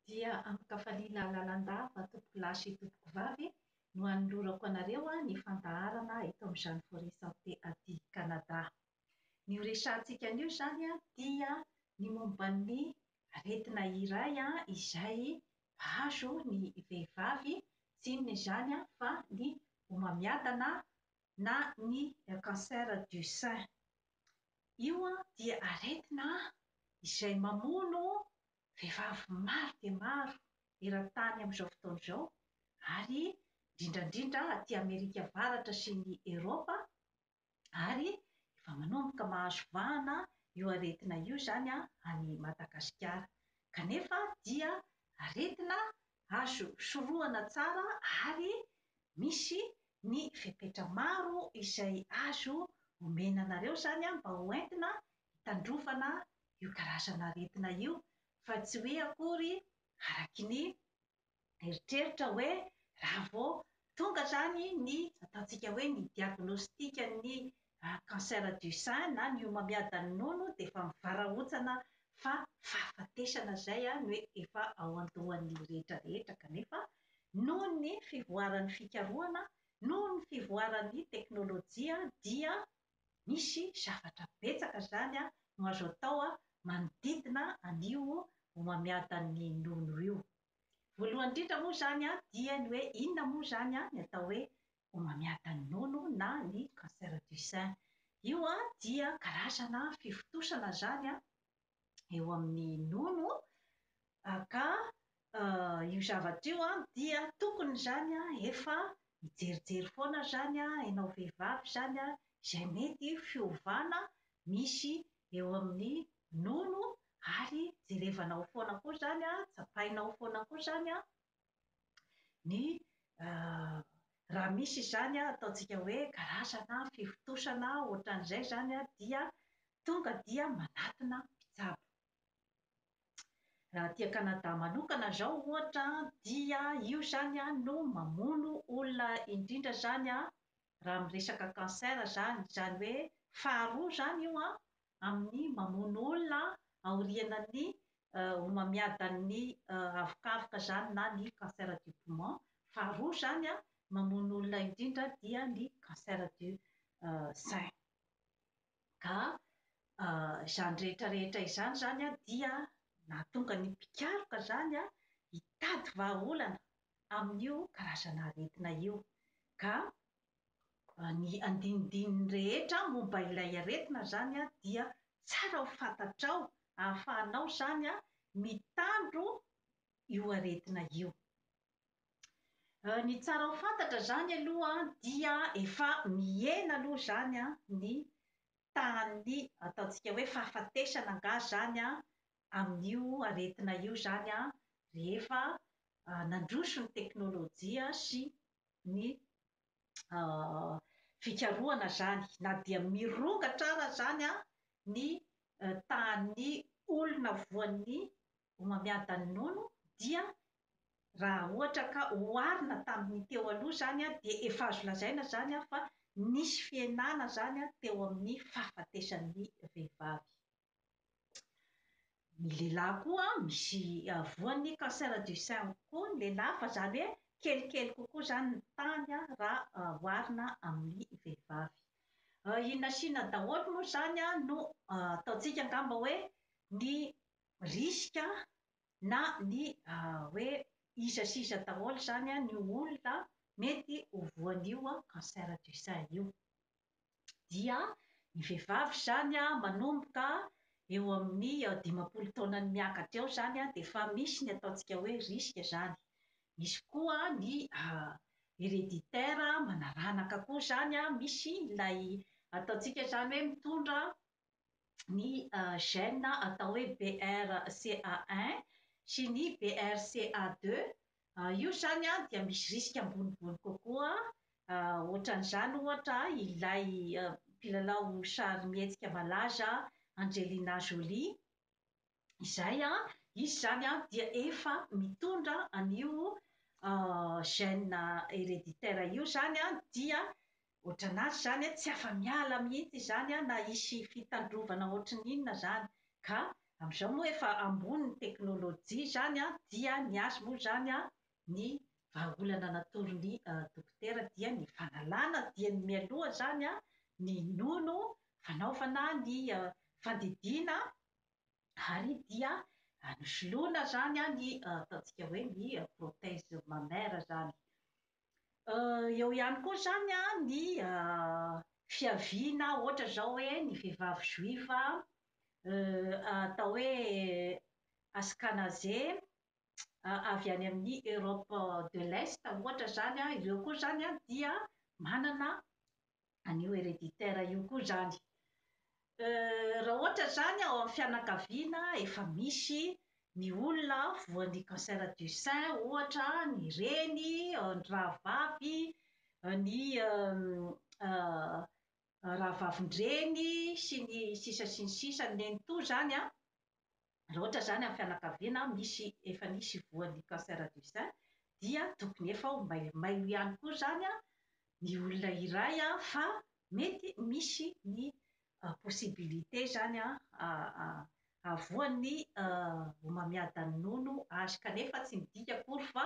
Dia amin-kafaliana lalandava tompokolahy sy tompokovavy no anolorako anareo ny fandaharana eto amin'ny Jeanne Forêt Santé aty Canada. Ny ho resahantsika anio izany dia ny momba ny aretina iray izay mpahazo ny vehivavy, tsy inona izany fa ny homamiadana na ny cancer du sein. Io dia aretina izay mamono vehivavy maro dia maro eran-tany amin'izao fotoana izao ary indrindra indrindra aty Amerika Avaratra sy ny Eropa ary efa manomboka mahazo vahana io aretina io izany any Madagasikara. Kanefa dia aretina azo sorohana tsara ary misy ny fepetra maro izay azo omena anareo izany mba ho entina hitandrovana io karazana aretina io fa tsy hoe akory araky ny eritreritra hoe raha vao tonga izany ny ataontsika hoe ny diagnostic ny cancer du sein na ny homamiadan'ny nono dia efa mivarahontsana fa fahafatesana izay no hoe efa ao an-dohan'ny rehetra rehetra kanefa noho ny fivoaran'ny fikarohana, noho ny fivoaran'ny teknolojia dia misy zavatra betsaka izany no azo atao manodidina an'io homamiadan'ny nono io. Voalohany indrindra moa izany dia ny hoe inona moa izany ny atao hoe homamiadan'ny nono na ny cancer du sein. Io dia karazana fivontosana izany eo amin'ny nono ka io zavatra io dia tokony izany efa mijerijery foana izany ianao vehivavy izany izay mety fiovana misy eo amin'ny nono ary jerevanao foana koa izany, tsapainao foana koa izany ny raha misy izany ataontsika hoe karazana fivontosana ohatran'izay izany dia tonga dia manatona mpitsabo. Raha aty Canada manokana izao ohatra dia io izany no mamono olona indrindra izany raha miresaka cancer izany, izany hoe faharoa izany io amin'ny mamono olona aorianan'ny homamiadan'ny avokavoka izany na ny cancer du poumon, faharoa izany mamono olona indrindra dia ny cancer du sein. Ka izany rehetra rehetra izany izany dia nahatonga ny mpikaroka izany hitady vahaolana amin'io karazana aretina io. Ka ny andinindininy rehetra momba ilay aretina izany dia tsara ho fantatrao ahafahanao izany mitandro io aretina io. Ny tsara ho fantatra izany aloha dia efa mihena aloha izany ny tahan'ny ataontsika hoe fahafatesana angaha izany amin'io aretina io izany rehefa nandroso ny teknolojia sy ny fikarohana izany. Na dia mirongatra ara izany ny tahan'ny olona voan'ny homamiadan'ny nono dia raha ohatra ka oharina tamin'ny teo aloha izany dia efa azo lazaina izany fa nisy fihenana izany teo amin'ny fahafatesan'ny vehivavy. Ny lehilahy koa misy voan'ny cancer du sein koa ny lehilahy fa izany hoe kelikely kokoa izany ny tany raha oharina amin'ny vehivavy. Inona sy inona daholo moa izany no ataontsika angamba hoe ny risque na ny hoe iza sy iza daholo izany ny olona mety ho voan'io cancer du sein io. Dia ny vehivavy izany manomboka eo amin'ny 50 taonany miakatra eo izany dia efa misy ny ataontsika hoe risque izany. Misy koa ny héréditaire manaranaka koa izany, misy ilay ataontsika izany hoe mitondra ny gène atao hoe BRCA1 sy ny BRCA2, io izany dia misy risque ambonimbony kokoa, ohatran'izany ohatra ilay mpilalao sarimihetsika malaza Angelina Jolie, izay izy izany dia efa mitondra an'io gène héréditaire io izany dia ohatran'azy izany tsy afa-miala mihitsy izany na hisy fitandrovana ohatran'ny inona izany ka. Amin'izao moa efa ambony ny teknolojia izany dia ny azy moa izany ny vahaolana natoron'ny dokotera dia ny fanalana dieny mialoha izany ny nono, fanaovana ny fandidiana ary dia nosoloina izany ny ataontsika hoe ny prothèse mammaire izany. Eo ihany koa izany ny fiaviana ohatra izao hoe ny vehivavy juive atao hoe Ashkenaze avy any amin'ny Europe de l'Est ohatra izany, ireo koa izany dia manana an'io héréditaire io koa izany. Raha ohatra izany ao amin'ny fianakaviana efa misy ny olona voan'ny cancer du sein ohatra, ny reny, ny rahavavy, ny rahavavin-dreny sy ny sisa sy ny sisa, ny nenitoa izany an, raha ohatra izany amin'ny fianakaviana misy efa nisy voan'ny cancer du sein dia tokony efa ho mailomailo ihany koa izany ny olona iray fa mety misy ny possibilité izany hahavoan'ny homamiadan'ny nono azy kanefa tsy midika akory fa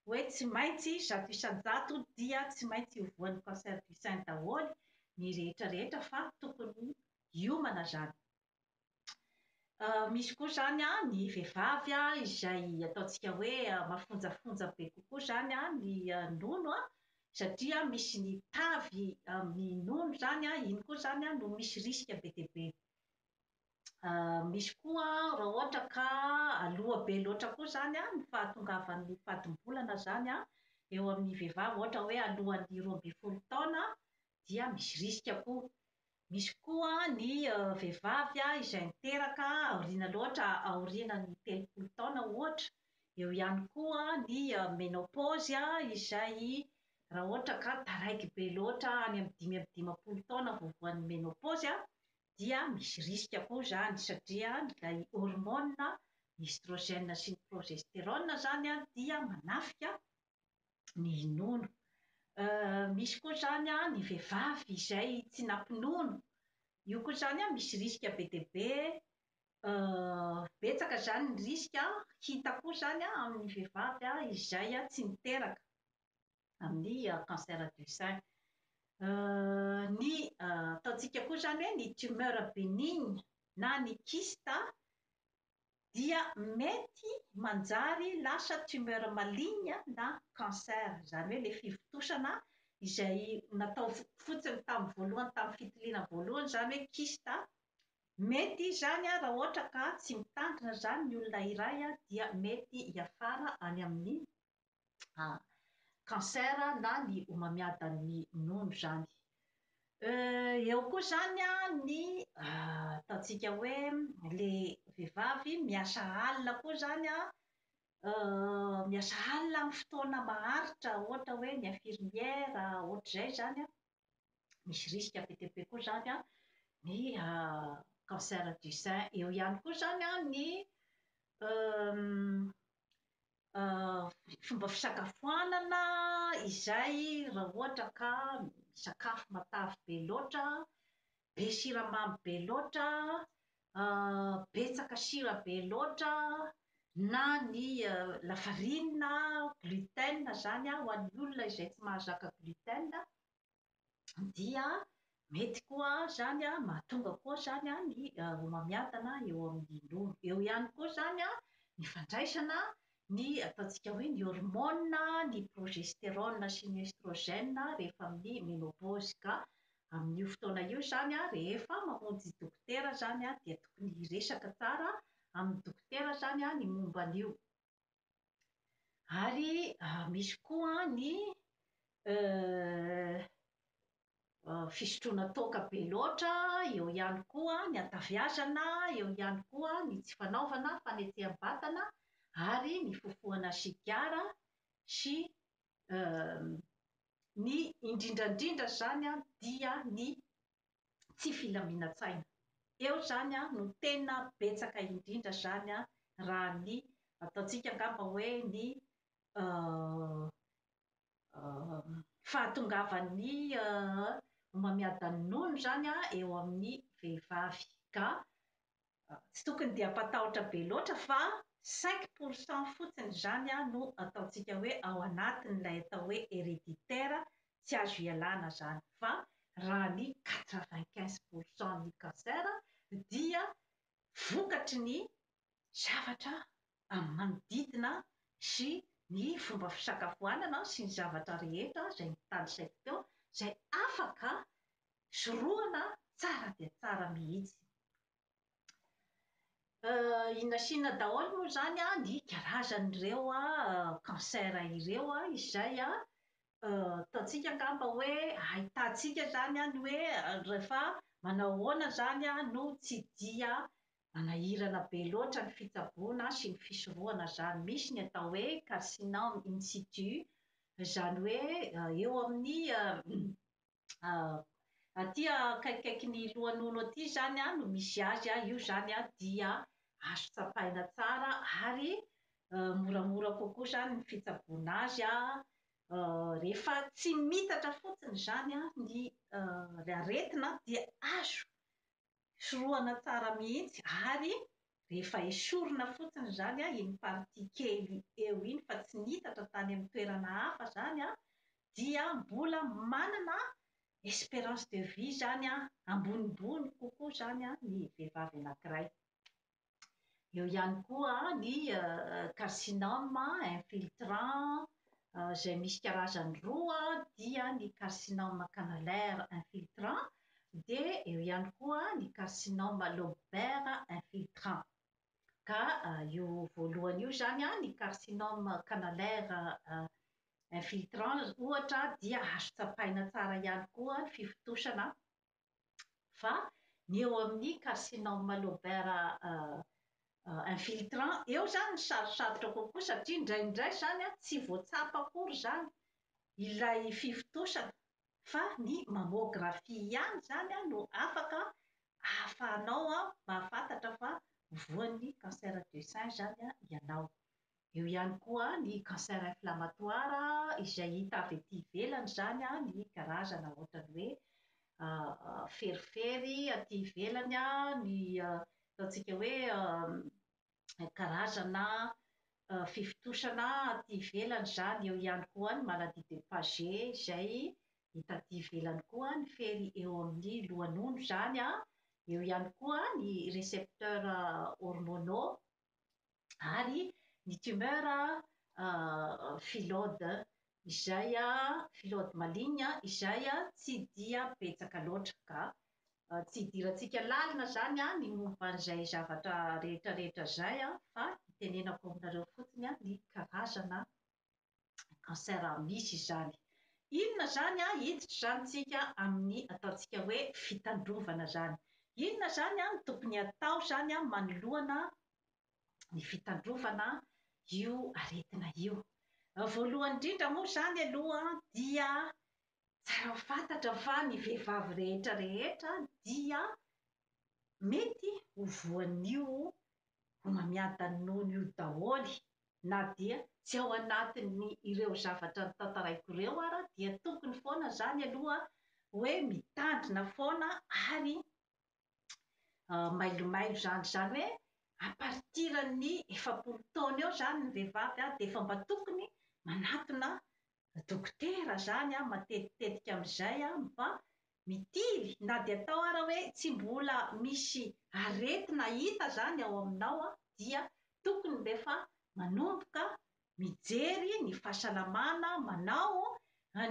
hoe tsy maintsy 100% dia tsy maintsy ho voan'ny cancer du sein daholo ny rehetra rehetra fa tokony hiomana izany. Misy koa izany ny vehivavy izay ataontsika hoe mafonjafonja be kokoa izany ny nono satria misy ny tavy amin'ny nono izany, iny koa izany no misy risque be dia be. Misy koa raha ohatra ka aloha be loatra koa izany ny fahatongavan'ny fadimbolana izany eo amin'ny vehivavy, ohatra hoe alohan'ny 12 taona dia misy risque koa. Misy koa ny vehivavy izay niteraka aoriana loatra, aorianan'ny 30 taona ohatra. Eo ihany koa ny ménopause izay raha ohatra ka taraiky be loatra any amin'ny 55 taona vao voan'ny ménopause dia misy risque koa izany satria ilay hormone ny œstrogène sy ny progestérone izany dia manafika ny nono. Misy koa izany ny vehivavy izay tsy nampinono, io koa izany misy risque be dia be, betsaka izany ny risque hita koa izany amin'ny vehivavy izay tsy niteraka amin'ny cancer du sein. Ny ataontsika koa izany hoe ny tumeur bénigne na ny kyste dia mety manjary lasa tumeur maligne na cancer, izany hoe ilay fivontosana izay natao fotsiny tamin'ny voalohany, tamin'ny fitiliana voalohany izany hoe kyste. Mety izany raha ohatra ka tsy mitandrina izany ny olona iray dia mety hiafara any amin'ny cancer na ny homamiadan'ny nono izany. Eo koa izany ny ataontsika hoe ilay vehivavy miasa alina koa izany, miasa alina amin'ny fotoana maharitra ohatra hoe ny infirmière ohatr'izay izany, misy risque be dia be koa izany ny cancer du sein. Eo ihany koa izany ny fomba fisakafoanana izay raha ohatra ka misakafo matavy be loatra, be siramamy be loatra, betsaka sira be loatra, na ny lafarinina, gluten izany ho an'ny olona izay tsy mahazaka gluten dia mety koa izany, mahatonga koa izany ny homamiadana eo amin'ny nono. Eo ihany koa izany ny fandraisana ny ataontsika hoe ny hormone, ny progestérone sy ny œstrogène rehefa amin'ny ménopause ka amin'io fotoana io izany rehefa mamonjy dokotera izany dia tokony hiresaka tsara amin'ny dokotera izany ny momba an'io. Ary misy koa ny fisotroana toaka be loatra, eo ihany koa ny hataviazana, eo ihany koa ny tsy fanaovana fanetseham-batana ary ny fifohana sigara sy ny indrindrandrindra izany dia ny tsy filaminan-tsaina. Eo izany no tena betsaka indrindra izany raha ny ataontsika angamba hoe ny fahatongavan'ny homamiadan'ny nono izany eo amin'ny vehivavy ka. Tsy tokony dia hampatahotra be loatra fa 5% fotsiny izany no ataontsika hoe ao anatin'ilay atao hoe héréditaire, tsy azo ialana izany fa raha ny 95% ny cancer dia vokatry ny zavatra amin'ny manodidina sy ny fomba fisakafoanana sy ny zavatra rehetra izay notanisaiko teo izay afaka sorohana tsara dia tsara mihitsy. Inona sy inona daholo moa izany ny karazan'ireo cancer ireo izay ataontsika angamba hoe ahitantsika izany ny hoe rehefa manao ahoana izany no tsy dia manahirana be loatra ny fitsaboana sy ny fisorohana izany. Misy ny atao hoe carcinome in situ, izany hoe eo amin'ny aty akaikikaiky ny lohanono aty izany no misy azy, io izany dia azo tsapaina tsara ary moramora kokoa izany ny fitsaboana azy. Rehefa tsy mitatra fotsiny izany ny aretina dia azo sorohana tsara mihitsy ary rehefa esorina fotsiny izany iny partie kely eo iny fa tsy nitatra tany amin'ny toerana hafa izany dia mbola manana espérance de vie izany ambonimbony kokoa izany ny vehivavy anankiray. Eo ihany koa ny carcinome infiltrant izay misy karazany roa dia ny carcinome canalaire infiltrant dia eo ihany koa ny carcinome lobaire infiltrant. Ka io voalohany io izany ny carcinome canalaire infiltrant ohatra dia azo tsapaina tsara ihany koa ny fifontosana fa ny eo amin'ny carcinome lobaire infiltrant eo izany ny sarosarotra kokoa satria indraindray izany tsy voatsapa akory izany ilay fifontosana fa ny mammographie ihany izany no afaka ahafahanao mahafantatra fa voan'ny cancer du sein izany ianao. Eo ihany koa ny cancer inflammatoire izay hita avy aty ivelany izany ny karazana ohatran'ny hoe ferifery aty ivelany ny ataontsika hoe karazana fifontosana aty ivelany izany. Eo ihany koa ny maladie de Paget izay hita aty ivelany koa ny fery eo amin'ny lohanono izany. Eo ihany koa ny récepteur hormonaux ary ny tumeur phyllode izay phyllode maligne izay tsy dia betsaka loatra ka tsy hidirantsika lalina izany ny momba an'izay zavatra rehetrarehetra izay fa hitenenako aminareo fotsiny ny karazana cancer misy izany. Inona izany hiditra izany tsika amin'ny ataontsika hoe fitandrovana izany. Inona izany no tokony atao izany manoloana ny fitandrovana io aretina io. Voalohany indrindra moa izany aloha dia tsara ho fantatra fa ny vehivavy rehetra rehetra dia mety ho voan'io homamiadan'ny nono io daholo na dia tsy ao anatin'ny ireo zavatra notantaraiko ireo ara dia tokony foana izany aloha hoe mitandrina foana ary mailomailo izany, izany hoe à partir ny 40 taona eo izany ny vehivavy dia efa mba tokony manatona dokotera izany matetitetika amin'izay mba mitily na dia atao ara hoe tsy mbola misy aretina hita izany ao aminao dia tokony rehefa manomboka mijery ny fahasalamana manao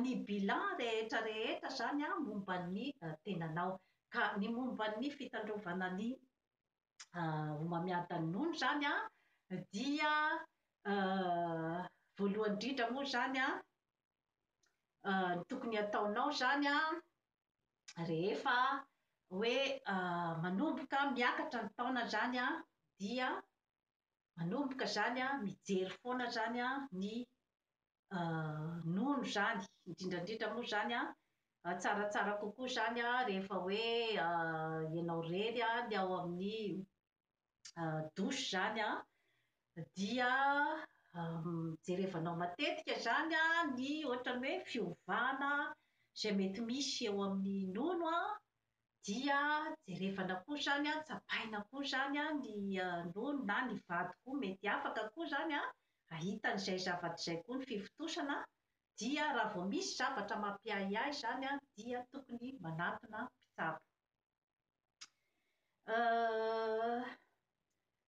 ny bilan rehetra rehetra izany momba ny tenanao. Ka ny momba ny fitandrovana ny homamiadan'ny nono izany dia voalohany indrindra moa izany ny tokony ataonao izany rehefa hoe manomboka miakatra ny taona izany dia manomboka izany mijery foana izany ny nono izany, indrindra indrindra moa izany tsaratsara kokoa izany rehefa hoe ianao irery ny ao amin'ny douche izany dia jerevanao matetika izany ny ohatran'ny hoe fiovana izay mety misy eo amin'ny nono. Dia jerevana koa izany, tsapaina koa izany ny nono na ny vady koa mety afaka koa izany hahita an'izay zavatra izay koa ny fivontosana. Dia raha vao misy zavatra mampiahiahy izany dia tokony manatona mpitsabo.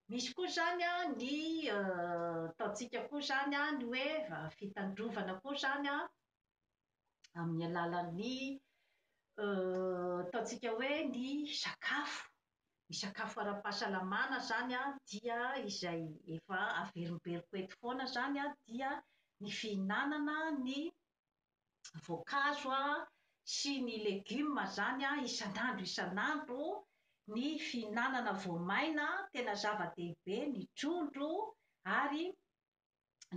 Misy koa izany ny ataontsika koa izany ny hoe fitandrovana koa izany amin'ny alalan'ny ataontsika hoe ny sakafo. Ny sakafo ara-pahasalamana izany dia izay efa averimberiko eto foana izany dia ny fihinanana ny voankazo sy ny legioma izany isan'andro isan'andro, ny fihinanana voamaina tena zava-dehibe, ny trondro ary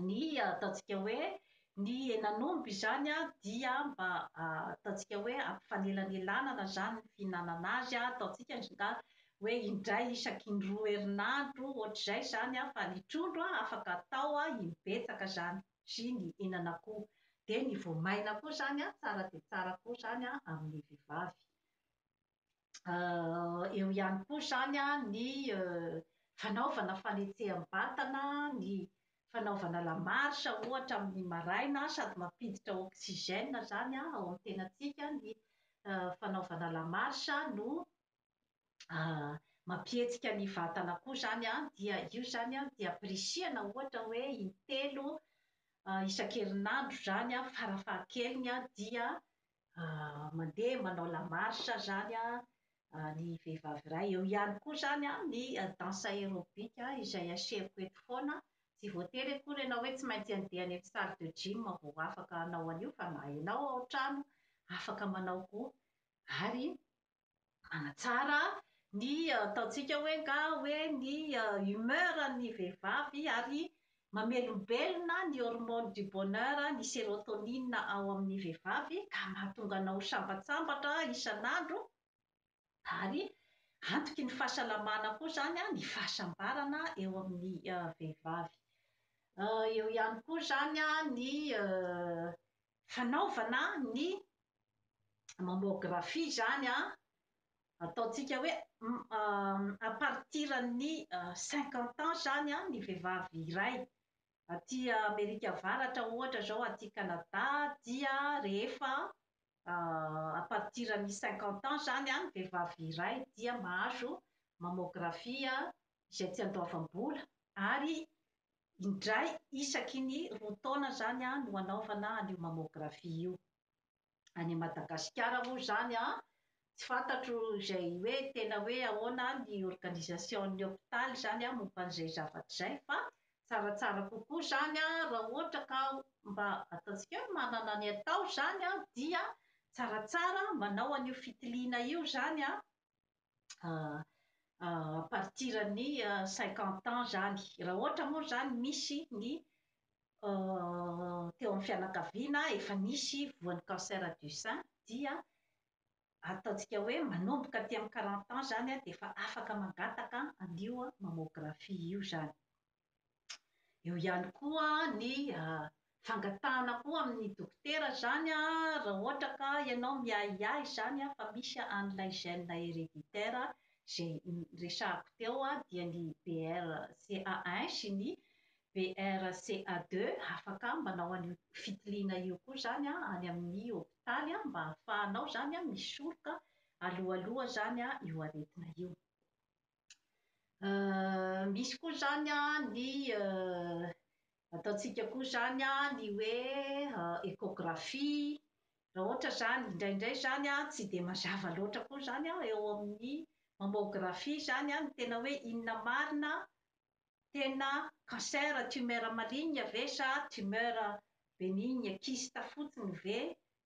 ny ataontsika hoe ny henan'omby izany dia mba ataontsika hoe ampifanelanelanana izany ny fihinanana azy, ataontsika nga hoe indray isaky ny 2 herinandro ohatr'izay izany, fa ny trondro afaka atao imbetsaka izany sy ny henan'akoho. Dia ny voamaina koa izany tsara dia tsara koa izany amin'ny vehivavy. Eo ihany koa izany ny fanaovana fanetseham-batana, ny fanaovana la marche ohatra amin'ny maraina sady mampiditra oxygène izany ao amin'ny tenantsika ny fanaovana la marche no mampihetsika ny vatana koa izany, dia io izany dia ampirisihana ohatra hoe intelo isan-kerinandro izany farafahakeliny dia mandeha manao la marche izany ny vehivavy iray. Eo ihany koa izany ny danse aérobique izay asehoko eto foana. Tsy voatery akory ianao hoe tsy maintsy handeha any amin'ny salle de gym vao afaka hanao an'io, fa na ianao ao an-trano afaka manao koa. Ary manatsara ny ataontsika hoe nga hoe ny humeur ny vehivavy ary mamelombelona ny hormone du bonheur, ny sérotonine ao amin'ny vehivavy ka mahatonga anao sambatsambatra isan'andro. Ary antoky ny fahasalamana koa izany ny fahasambarana eo amin'ny vehivavy. Eo ihany koa izany ny fanaovana ny mammographie izany ataontsika hoe à partir ny 50 ans izany ny vehivavy iray. Aty Amerika Avaratra ohatra izao, aty Canada dia rehefa à partir ny 50 ans izany ny vehivavy iray dia mahazo mammographie izay tsy andoavam-bola, ary indray isaky ny 2 taona izany no anaovana an'io mammographie io. Any Madagasikara moa izany tsy fantatro izay hoe tena hoe ahoana ny organisation-n'ny hôpitaly izany momba an'izay zavatra izay, fa tsaratsara kokoa izany raha ohatra ka mba ataontsika hoe manana ny atao izany dia tsaratsara manao an'io fitiliana io izany à partir ny 50 ans izany. Raha ohatra moa izany misy ny teo amin'ny fianakaviana efa nisy voan'ny cancer du sein dia ataontsika hoe manomboka aty amin'ny 40 ans izany dia efa afaka mangataka an'io mammographie io izany. Eo ihany koa ny fangatahana koa amin'ny dokotera izany raha ohatra ka ianao miahiahy izany fa misy an'ilay gène héréditaire izay resahako teo dia ny BRCA1 sy ny BRCA2, afaka manao an'io fitiliana io koa izany any amin'ny hôpitaly mba ahafahanao izany misoroka alohaloha izany io aretina io. Misy koa izany ny ataontsika koa izany ny hoe échographie. Raha ohatra izany indraindray izany tsy dia mazava loatra koa izany eo amin'ny mammographie izany ny tena hoe inona marina, tena cancer tumeur maligne ve sa tumeur bénigne kyste fotsiny ve.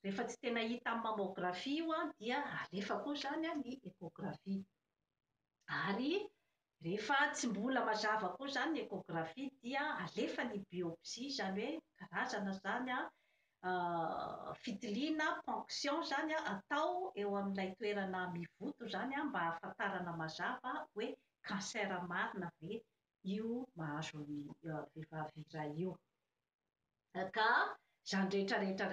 Rehefa tsy tena hita amin'ny mammographie io dia alefa koa izany ny échographie. Ary rehefa tsy mbola mazava koa izany ny échographie dia alefa ny biopsie, izany hoe karazana izany fitiliana ponction izany atao eo amin'ilay toerana mivoto izany mba hahafantarana mazava hoe cancer marina ve io mahazo ny vehivavy iray io. Ka izany rehetrarehetra